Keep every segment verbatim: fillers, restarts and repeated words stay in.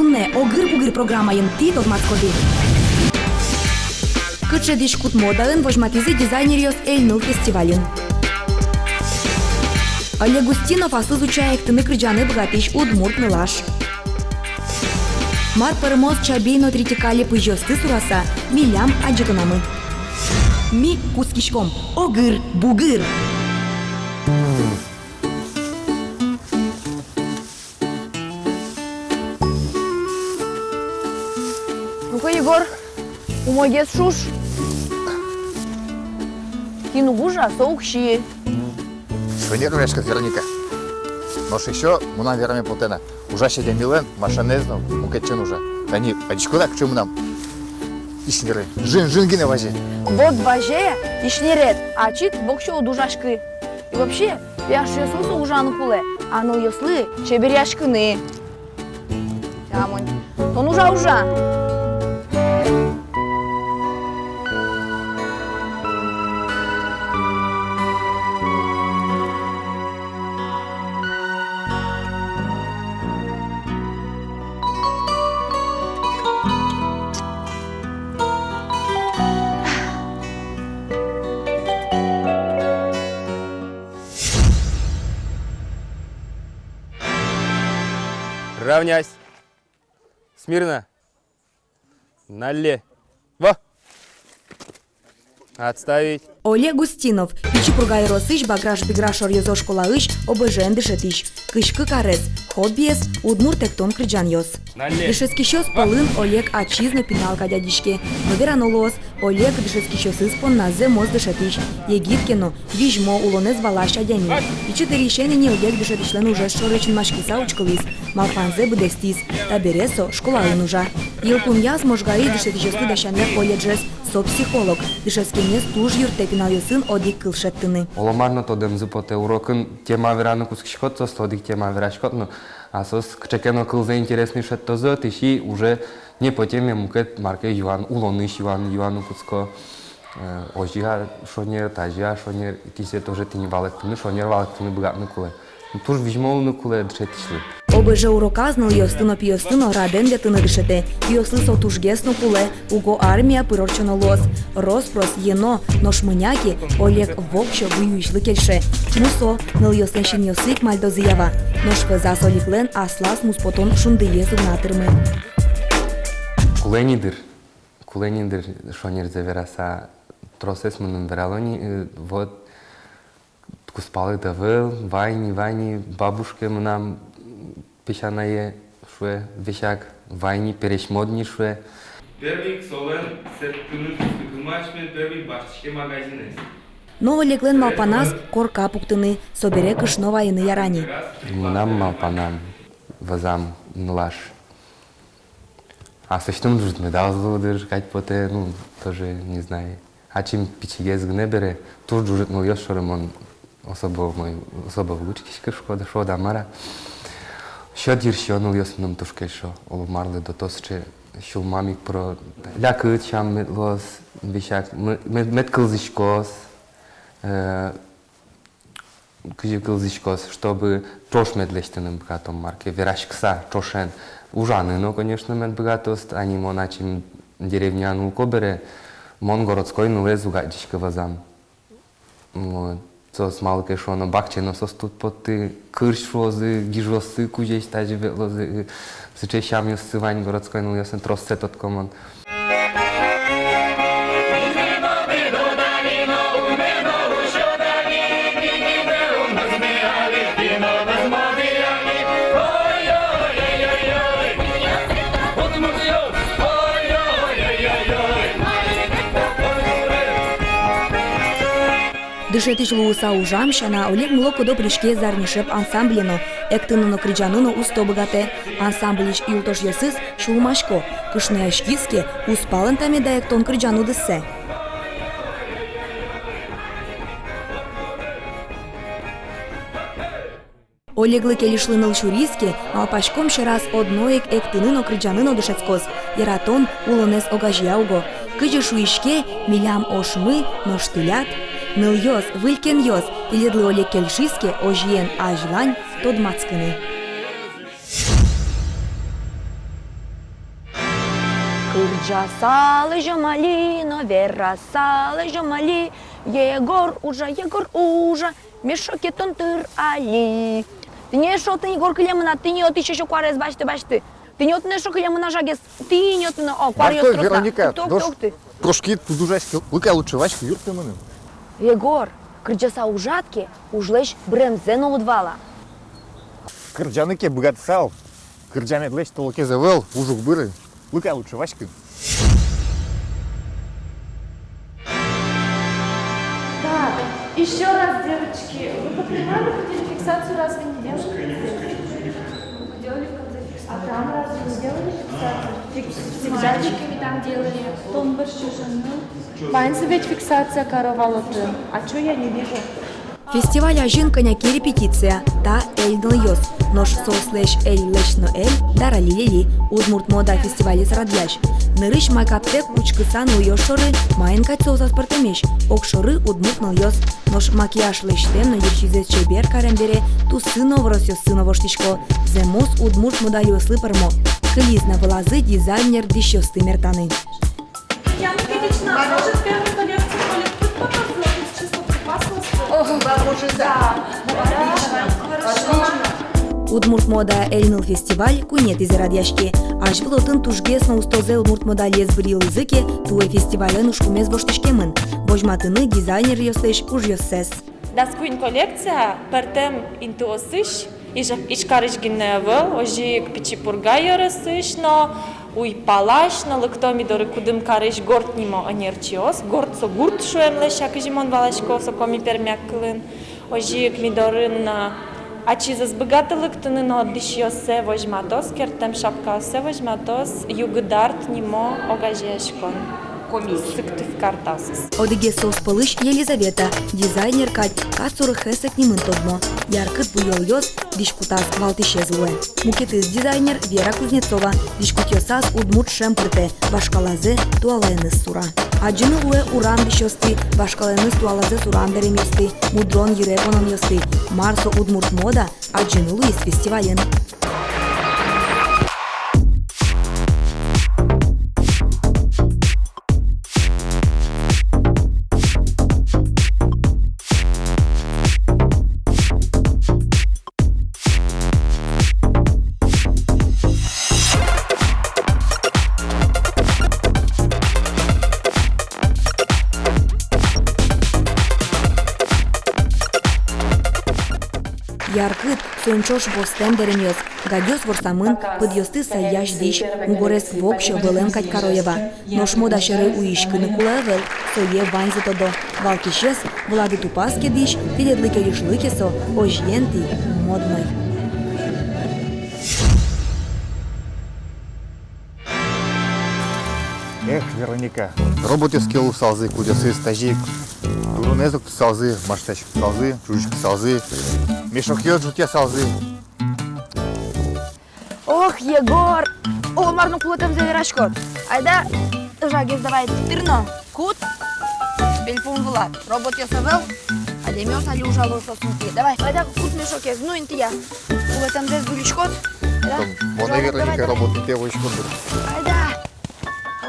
Огыр-бугыр программаын тӥ тодматскоды: кыӵе дӥськут модаын возьматӥзы дизайнеръёс «Эльныл» фестивальын. Олег Устинов аслыз утча эктыны-кырӟаны быгатӥсь удмурт нылаш. Мар пӧрмоз чабей но тритикале пызьёсты сураса милям адӟытонамы. Ми кутскиськом. Огыр-бугыр. Ну-ка, Егор, умойгес шуш. Кин уг ужа, со уг сие. Шонер вераськод, Вероника. Нош ещё мынам вераме потэ на: ужась адямилэн машинаез но мукетчен ужа. Тани адӟиськод-а, кыӵе мынам ишнеры? Жын-жын гинэ вазе. Вот вазе ишнеред, ачид воксё уд ужаськы. И вообще, пияшъёслы со ужаны кулэ, а нылъёслы чеберъяськыны. Тямонь. Тон ужа, ужа. Равняйсь. Смирно. Налле. Во! Отставить. Олег Устинов, Пичи Пурга ёросысь Баграш-Бигра шоръёзо школаысь ОБЖ-ын дышетӥсь. Кызь кык арес. Хоббиез — удмурт эктон-кырӟанъёс. Налле. Дышетскисьёс пӧлын Олег ачиз но пинал кадь адӟиське. Но верано луоз, Олег дышетскисьёсыз понна зэмос дышетӥсь. Егит ке но, визьмо, улонэз валась адями. Пичи дырысен ини Олег дышетӥсьлэн ужез шоры синмаськыса учкылӥз, малпанзэ быдэстӥз. Табере со школаын ужа. Йылпумъяз Можгаысь дышетӥсьёсты дасянъя колледжез. Со психолог. Дышетскемез туж юрттэ пиналъёсын одӥг кыл шедьтыны. Оло мар но тодэмзы потэ, урокын тема вераны кутскиськод, соослы одӥг тема вераськод но, а соос кыӵе ке но кылзэ интересный шедьтозы, отысь уже не по теме мукет мар ке юан, улонысь юан, юаны кутско. Э, озьы-а шонер, тазьы-а шонер, кисэ тоже тӥни валэктыны, шонер валэктыны быгатыны кулэ. Туж визьмо луыны кулэ дышетӥсьлы. ОБЖ уроказ нылъёсты но, пиосты но радэн ветлыны дышетэ. Пиослы со тужгес но кулэ, уго армия пыр ортчоно луоз. Рос-прос йӧно, нош мыня ке, Олег воксё выюисьлы кельше. Мусо, нылъёслэн синъёссы ик мальдозы, ява. Нош вӧзаз Олеглэн аслаз муспотон шундыез уг на тырмы. Кулэ ни дыр. Кулэ ни дыр, шонерзэ вераса, тросэз мыным верало ни, э, вот, кузпалыд ӧвӧл, вай ни, вай ни, бабушкае мынам песянае шуэ весяк, вай ни, пересьмод ни шуэ. Первый солэн сэрттыны кутскымы асьме, первый басьтӥське магазинэз. Но Олеглэн малпаназ корка пуктыны, собере кышно вайыны яра ни. Мынам малпанам, вӧзам нылаш. Аслэсьтым ӝужытмеды уз луы дыр, кадь потэ, ну, тоже, не знаю. Ачим пичигес гинэ бере, туж ӝужыт нылъёс шоры мон особо, мой, особо уг учкиськы, шуод-а, шуод-а, мар-а. Сьӧд йырсиё нылъёс мыным туж кельшо, оло марлы дотоз сыӵе, сюлмам ик пыро, лякыт сям мед луоз, весяк, м-, мед, мед кылзӥськоз, э, кызьы кылзӥськоз, чтобы ӵош мед лэсьтыны быгатом, мар ке вераськыса ӵошен. Ужаны но, конечно, мед быгатоз. Тани мон ачим деревняын улко бере, мон городской нылэз уг адӟиськы вӧзам. Вот. Соос, малы ке шуоно, бакчае но соос туж потты, кырсь шуозы, гижъёссы кузесь тазьы ветлозы, сыӵе сямъёссы вань городской нылъёслэн, троссэ тодко мон. Дышетӥсь луыса ужам сяна, Олег мылокыдо пыриське «Зарни шеп» ансамбле но, эктыны но, кырӟаны но усто быгатэ. Ансамбльысь юлтошъёсыз сюлмасько: кышнояськиз ке, кузпалын та меда эктон-кырӟан удыссэ. Олеглы кельышлы ныл сюриз ке, малпаськом, сьӧраз одно ик эктыны но, кырӟаны но дышетскоз. Яратон улонэз огазея уго. Кызьы шуиське, милям ошмы, нош тӥляд. Нылъёс, выль кенъёс, тӥледлы Олег кельшиз ке, озьыен, азьлань тодматскыны. Кырӟаса лэзём али но вераса лэзём али. Егор ужа, Егор ужа, мешоке тон тыр али. Тӥни эшшо отын, Егор, кылемын на, тӥни отысь эшшо куарез басьты, басьты. Тӥни отын эшшо кылемын на жагез, тӥни отын, о, куаръёс трос на. Басьто, Вероника, нош тӥни отын. Трошки туж ужаськы, лык ай лучше васькы, юртты мыным. Егор, кырӟаса ужад ке, ужлэсь быремзэ но уд вала. Кырӟаны ке быгатысал, кырӟанэдлэсь толкез ӧвӧл, уж уг быры. Лык ай лучше васькы. Так, ещё раз, девочки. Вы поднимали, хотели фиксацию, разве не делали? Мы делали в конце фиксацию. А там разве не делали фиксацию? Фикс-, фиксацию. Мальчиками там делали. Тон борщ чушанул. Ваньзэ ведь фиксация каро вал отын. А чё я не вижу? Фестиваль азьын кӧня ке репетиция, та эльнылъёс. Нош соослэсь эльлэсь но эль Дарали Лели, удмурт мода фестивалез радъясь. Нырысь майкаптэк учкыса нылъёс шоры, маин кадь соос аспӧртэмесь, огшоры удмурт нылъёс. Нош макияж лэсьтэм но йырсизэс чебер карем бере туссы но выросъёссы но воштӥсько. Зэмос удмурт модальёслы пӧрмо. Кылиз на вылазы дизайнер дӥсьёсты мертаны. Татьяна Никитична, а может, первую коллекцию коллектив показывает из числа припасов? О, бабушка, да. Да, давай, давай. Хорошо. Отлично. Удмурт мода эльныл фестиваль куинетӥзэ радъяське. Азьвыл отын тужгес но устозэ удмурт модальёс быръылӥзы ке, туэ фестивальлэн ужпумез воштӥськемын. Возьматыны дизайнеръёслэсь ужъёссэс. Дас куинь коллекция пӧртэм интыосысь, Иж-, Ижкарысь гинэ ӧвӧл, озьы ик Пичи Пурга ёросысь но, Уйпалась но лыкто ми доры Кудымкарысь Горд нимо ӧнерчиос. Горд со гурт шуэм лэся, кызьы мон валасько, со коми-пермяк кылын. Озьы ик ми дорын, а, ачиз ӧз быгаты лыктыны, но дӥсьёссэ возьматоз, кертэм шапкаоссэ возьматоз Югыдарт нимо огазеяськон. Коми Сыктывкар таосыз. Одӥгез соос пӧлысь Елизавета, дизайнер кадь, кат сурыхъесэк нимын тодмо. Яркыт буёлъёс дӥськутаз валтӥсез луэ. Мукетыз дизайнер Вера Кузнецова, дӥськутъёсаз удмурт шӧм пыртэ, вашкалазэ туалаеныз сура. Адӟыны луэ урам дӥсьёсты, вашкалаеныз туалазэ сурам дэремъёсты, мудрон йыре пононъёсты. Мар со удмурт мода, адӟыны луиз фестивальын. Яркыт, соин ӵош востэм дэремъёс. Гадьёс ворсамын, пыдъёсты сайясь дӥсь, мугорез воксё, вӧлэм кадь каро Ева. Нош мода сьӧры уиськыны кулэ ӧвӧл, сое ваньзы тодо. Валтӥсез, вылады тупаз ке дӥсь, тӥледлы кельышлы ке со, озьыен тӥ модной. Эх, Вероника, роботъёс ке луысалзы, кудъёсыз тазьы ик турынэз октысалзы, машинаос октысалзы, ӵужыськысалзы, мешокъёс ӝутъясалзы. Ох, Егор, оло мар но кулэтэмзэ вераськод. Айда, ыжагес давай тырно. Кут. Бельпум вылад роботъёс ӧвӧл. Адямиос али ужало, соосын ке. Давай, айда кут мешокез, ну, интыя. Кулэтэмзэ выльыськод. Айда. Мон, наверное, давай, никак давай. Робот интые выльыськод. Айда. О.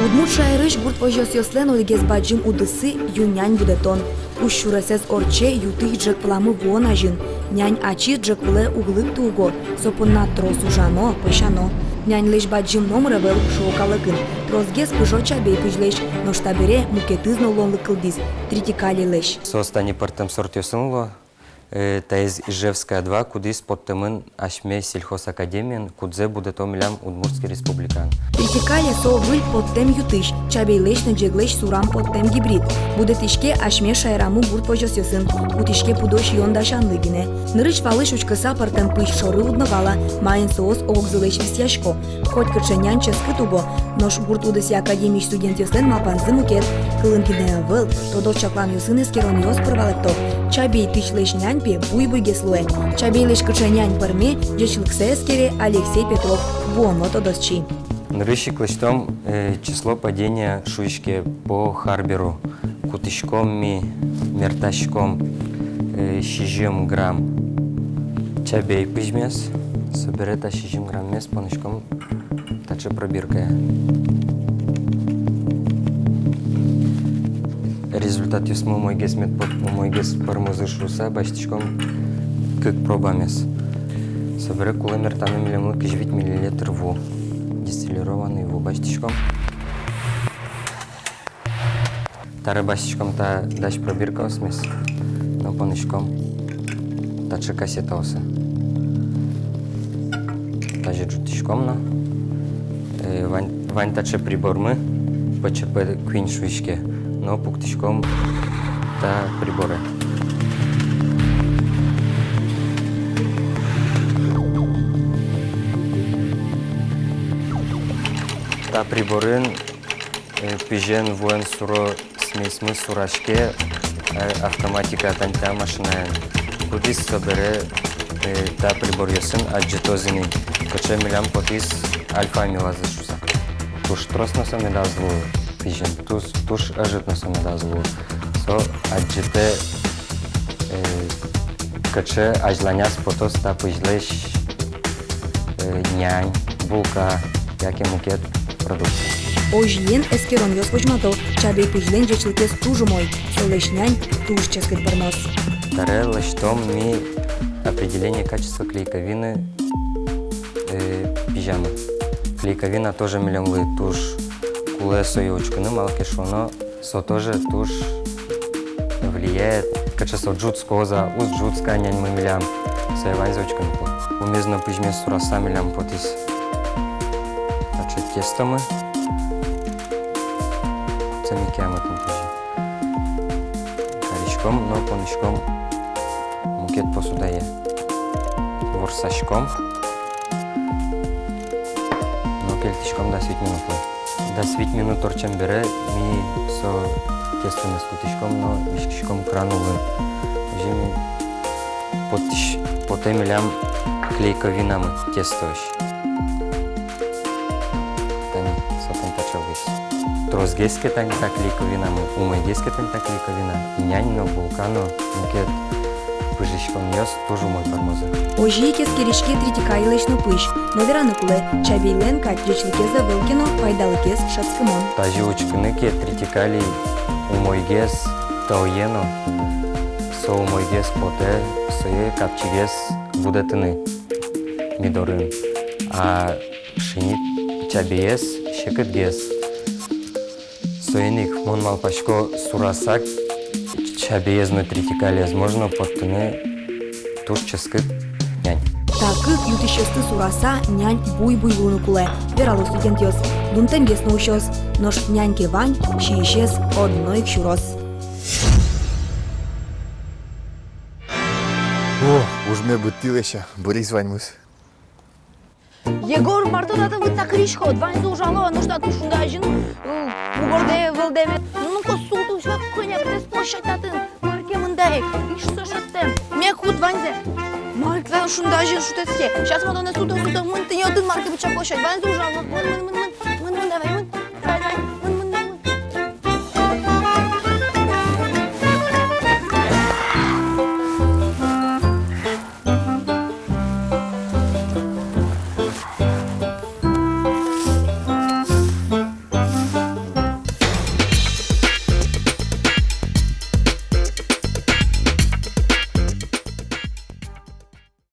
Удмурт шаерысь гурт возёсъёслэн одӥгез бадӟым удыссы — ю-нянь будэтон. Уж сюресэз ортче ю-тысь ӝӧк выламы вуон азьын. Нянь ачиз ӝӧк вылэ уг лыкты уго, со понна трос ужано, пӧсяно. Няньлэсь бадӟым номыр ӧвӧл, шуо калыкын. Тросгес пыжо чабей пызьлэсь, нош табере мукетыз но луонлык кылдӥз — тритикалелэсь. Соос тани пӧртэм сортъёсын луо. Э, таиз Ижевская два, кудӥз поттэмын асьме сельхозакадемиын, кудзэ будэто милям Удмуртский Республикаын. Тритикале — со выль поттэм ю-тысь, чабейлэсь но ӟеглэсь сурам поттэм гибрид. Будэтӥське асьме шаерамы гурт возёсъёсын, кутӥське пудо сиён дасянлы гинэ. Нырысь-валысь учкыса, пӧртэм пызь шоры уд но вала, маин соос огзылэсь висъясько. Котькыӵе нянь ческыт уго, нош гурт удысъя академиысь студентъёслэн малпанзы мукет. Кылын гинэ ӧвӧл, тодос чакланъёсын эскеронъёс пыр валэкто. Чабей тысьлэсь нянь, пе, буй-буйгес луэ. Чабейлэсь кыӵе нянь пӧрме, ӟечлыксэ эскере Алексей Петров, вуоно тодосчи. Нырысь ик лэсьтом, э, число падения, шуиське, по Харберу. Кутӥськом ми, мертаськом, э, сизьым грамм чабей пызьмес. Собере та сизьым граммез поныськом таӵе пробиркае. Результатъёсмы умойгес мед пот-, умойгес пӧрмозы шуыса, басьтӥськом кык пробамес. Собере кулэ мертаны милемлы кызь вить миллилитр ву. Дистиллированный ву басьтӥськом. Табере басьтӥськом та дась пробиркаосмес но поныськом таӵе кассетаосы. Тазьы ӝутӥськом но, э, вань, вань таӵе прибормы, П Ч П куинь шуиське, но пуктӥськом та приборе. Та приборын, э, пызен, вуэн суро смесьмы сураське, э, автоматика тань та машинаен. Кудӥз собере, э, та приборъёсын адӟытоз ини, кыӵе милям потӥз альфа-амилазы шуыса. Туж трос но со медаз луы пызен, туж, туж ӧжыт но со медаз луы. Со адӟытэ, э, кыӵе азьланяз потоз та пызьлэсь, э, нянь, булка, яке мукет продукция. Озьыен, эскеронъёс возьмато: чабей пызьлэн ӟечлыкез туж умой, солэсь нянь туж ческыт пӧрмоз. Табере лэсьтом ми определение качества клейковины, э, пызямы. Клейковина тоже милемлы туж кулэ, сое учкыны, малы ке шуоно, со тоже туж влияет, кыӵе со ӝутскоз-а, уз ӝутск-а няньмы милям, сое ваньзэ учкыны кулэ. Вумез но пызьмес сураса, милям потӥз таӵе тестомы. Цемикеямы тын пызьы. Кариськом но поныськом мукет посудае. Ворсаськом но кельтӥськом дас вить минутлы. Дас вить минут ортчем бере ми со тестомес кутӥськом но виськиськом кран улын. Озьы ми потӥсь-, потэ милям клейковинамы тестоысь. Тани со тань таӵе луиз. Тросгес ке тань та клейковинамы, умойгес ке тань та клейковина, нянь но, булка но, мукет пыжиськонъёс туж умой пӧрмозы. Озьы ик эскериське тритикалилэсь но пызь. Но вераны кулэ, чабейлэн кадь ӟечлыкез ӧвӧл ке но, пайдалыкез шӧдскымон. Тазьы учкыны ке, тритикалий умойгес тӧлъе но, со умойгес потэ сое капчигес будэтыны ми дорын. А пшени чабеез секытгес. Соин ик мон малпасько, сураса чабеез но тритикалиез, можно поттыны туж ческыт нянь. Та кык ю тысьёсты сураса нянь буй-буй луыны кулэ, верало студентъёс. Дунтэмгес но усёз, нош нянь ке вань, сиисез одно ик сюроз. О, ужме быдтӥ, Леся, быриз ваньмыз. Егор, мар тон татын вытса кыриськод? Ваньзэ ужало, нош татын шунды азьын, э, бугордэ, вӧлдэ мед. Ну-ка, султэ, усь вак кӧня пыдэс площадь татын. Мар ке мында ик, ишсэ шедьтэм. Мед кут ваньзэ. Мар ке татын шунды азьын шутэтске. Сейчас мон тонэ султо, султо, мын, тӥни отын мар ке пыӵа площадь. Ваньзэ ужало, мын, мын, мын, мын, мын, мын, давай, мын, давай, давай.